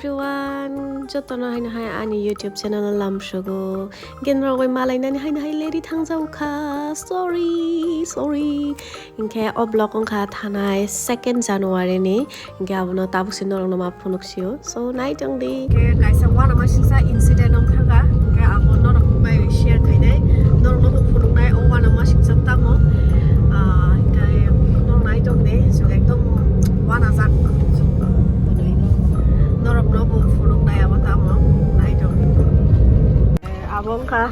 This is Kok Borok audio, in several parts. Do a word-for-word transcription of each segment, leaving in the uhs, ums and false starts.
Everyone, jotono haino hai ani YouTube channel o lamsogo. Gen rogwi malainani haino hai leri thangjago kha. Sorry, sorry. Hinkhe o vlog wngkha thanai second January ni. Hinkhe abono tabukse norokno ma phunuk sio. So, nai tong di. Hinkhe kaisa uanama singsa incident wng thangkha. Hinkhe abo norok bai share khainai. Norokno bo phunuknai o uanama singsa tamo. Ah, hinkhe norok nai tong di. Chwng ekdom uanajak. Norokno bo phunuknai abo tamo. Nai tong di. Eh, abo wngkha.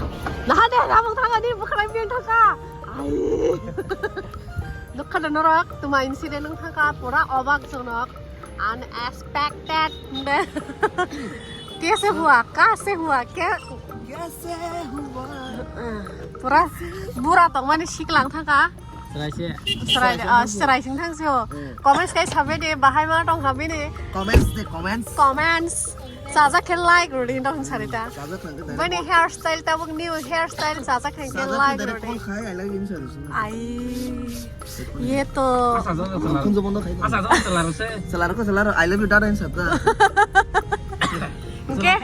Naha de, abo thangkha di, bwkhwnai beng thangkha. Ai. Nukha na norok, tuma incident wng thangkha, pura obak jonok, unexpected. Kaise hua, kaise hua, ke? Kaise hua? Pura bura tongmani siklang thangkha. Serai se. Serai, ah, serai sing thang se ho. Hmm. Comments kai sabe de, bahai ma tong kha bini. Comments de, comments. Comments. Chajak khe like rwdi hinwi tong sari ta. Chajak khe like. Bini hairstyle tabuk new hairstyle chajak khe like rwdi. Chajak khe direct call khai, "I love you," hinwi sari. Ai, ye to. Asa jok jok chalaro. Khunju bondo khai. Asa jok chalaro se. Chalaro ko chalaro, "I love you, dada," hinwi sari ta. Oke.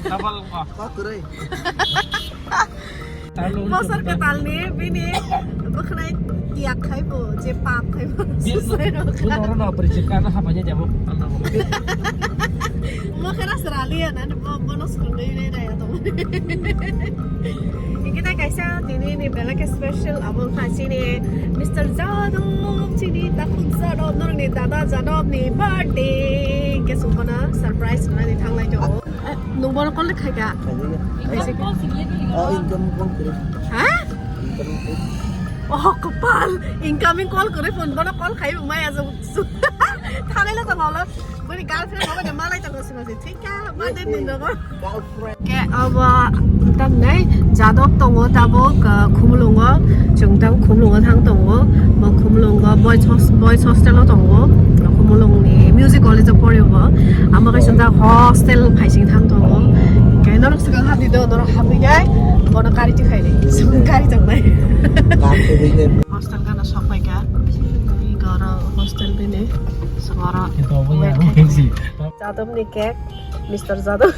Double ko. Kok kwrwi. Bosor kwtalni bini bwkhwnai tiyak khaibo, je pap khaibo. Bini susai rok. Buno oro no bwrwi chwng kha, no hamya jabo. Mo khera srali ya, nani bo, bono srali ya, ya, ya, to. Hinkhe tai kaisa tini ni belai khe special abo wngkha chini Mister Jadab, chini takhuk Jadab, norokni dada Jadab ni birthday. Hinkhe chwng bono surprise rwnani thanglai tongo. Eh, nwng bono call khaikha? Khaijak ya. Khaijak. Oh, incoming call kwrwi. Ha? Incoming call. Oh, kopal. Incoming call kwrwi phone bono call khai maya jok. Thanai lo tong holo. Bini girlfriend hobo de malai tong sima se. Thik kha, mane din rogo. Girlfriend. Ke abo tamnai Jadab tongo tabuk, ah, Khumulungo. Chwng tabuk Khumulungo thang tongo. Bo Khumulungo boys hos-, boys hostel o tongo. Khumulungni music college o poryo bo. Amo kaisa da hostel phaising thang tongo. Hinkhe norok swkang hapdi do, norok hapwi nai. Bono gari tikhaini. Gari tongnai. Hostel gana sokpaikha. Goro hostel bini. Songoro. Jadabni cake, Mister Jadab.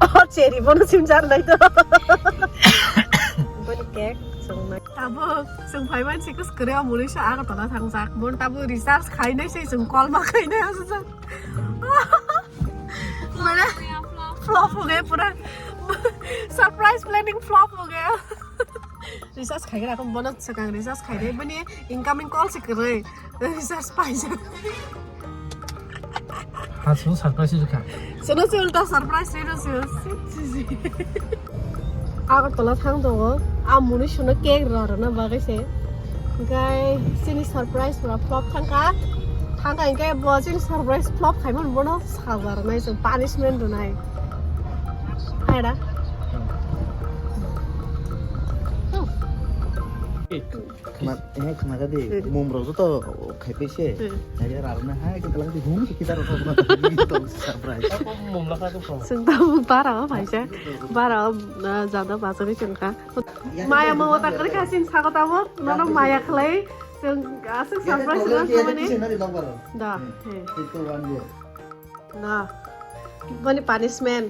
Oh, cherry bono simjar nai to. Boni cake, songnai. Tabuk, song phaiman sikus kore o muri sa Agartala thangjak. Bon tabuk recharge khainai se song call ma khainai asa sa. Mana flop ho gaya pura. Surprise planning flop ho gaya. Recharge khai gra, bono swkang recharge khai de, bini incoming call se kwrwi. Recharge paijak. Ha, so surprise rwkha. Sono se ulta surprise rwno se. Agartala thang tongo. A muni sono cake rw rwna bagwi se. Hinkhe chini surprise pura flop thangkha. Thangkha hinkhe bo chini surprise flop khaimani bono saja rwnai se punishment rwnai. Hai da. Hmm. Khna, eh, khna jadi, hmm, mum rok joto khaipai se. Hmm. Jadi rarna hai, kita lagi hum se kita rok khna. Surprise. Mum lakha tu kho. Sung ta bara o phaisa. Bara o, ah, jada bajani chungkha. Maya mo ta kari khasin sago tamo, nono maya khlai. Sung asuk surprise na samani. Da, hmm, he. Itu one year. Na, boni punishment.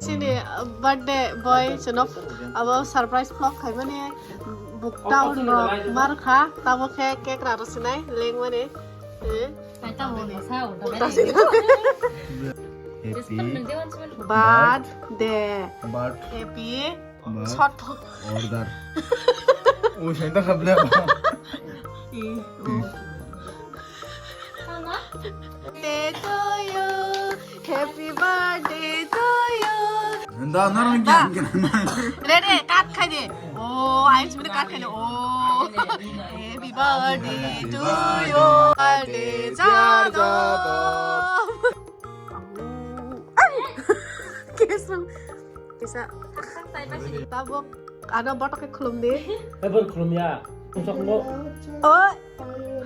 Chini, uh, birthday boy chwngno abo surprise vlog khaimani buk town no mar kha, tamo khe cake raro sinai lengmani. Eh? Happy birthday. Birth. Happy birth. Short. Order. O, saya tak kabel apa? Ih, oh. Birthday to you. Happy birthday to you. Enda, narang. Da. Jangan kena. Ready, cut khai de. Oh, ayo sebenarnya cut khai de. Oh. Happy birthday to you. Birthday, Jadab. Kesung. Kisa. Tabuk. Ano botok khe khulum di. Ebar khulum ya. Tumsok mo. Oi.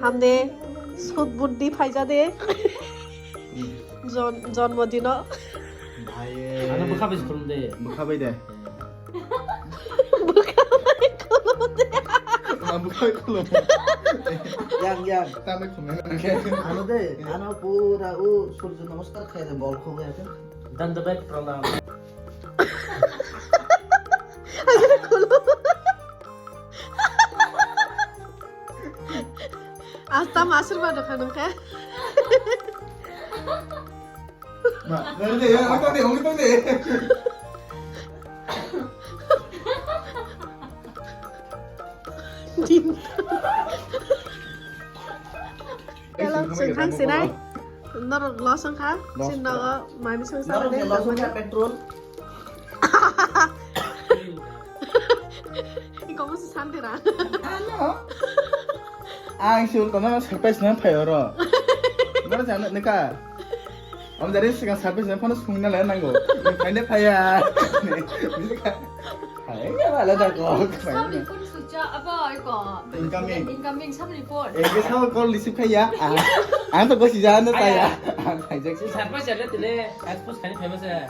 Hamde. Sut buddhi phaija de. Jon jonmo dino. Bhai. Ano bwkha bai khulum de. Bwkha bai de. Bwkha bai khulum de. Ah, bwkha bai khulum. Yang yang. Tame khulum. Ano de. Ano pura u surjo namaskar khai de bol khogya. Dandabet pranam. Asta masir ba dokha nungkha. Ma, dari dia, ya, orang tahu dia, orang tahu dia. Hello, sengkhang sinai. Norok lo sengkha, sin nogo mami sengsa. Norok lo sengkha petrol. Iko mo santi ra. Ano. Ang sul kono surprise na phayo ro. Noro jana nika. Am dari sika surprise na phone sungna le nango. Phaine phaya. Hai ya bala da ko. Samni phone switch off, abo, iko. Incoming. Incoming, samni phone. Ege sao call receive khaiya. Ang to gosi jana taya. Ang khaijak. Surprise jale tile, expose khani famous ya.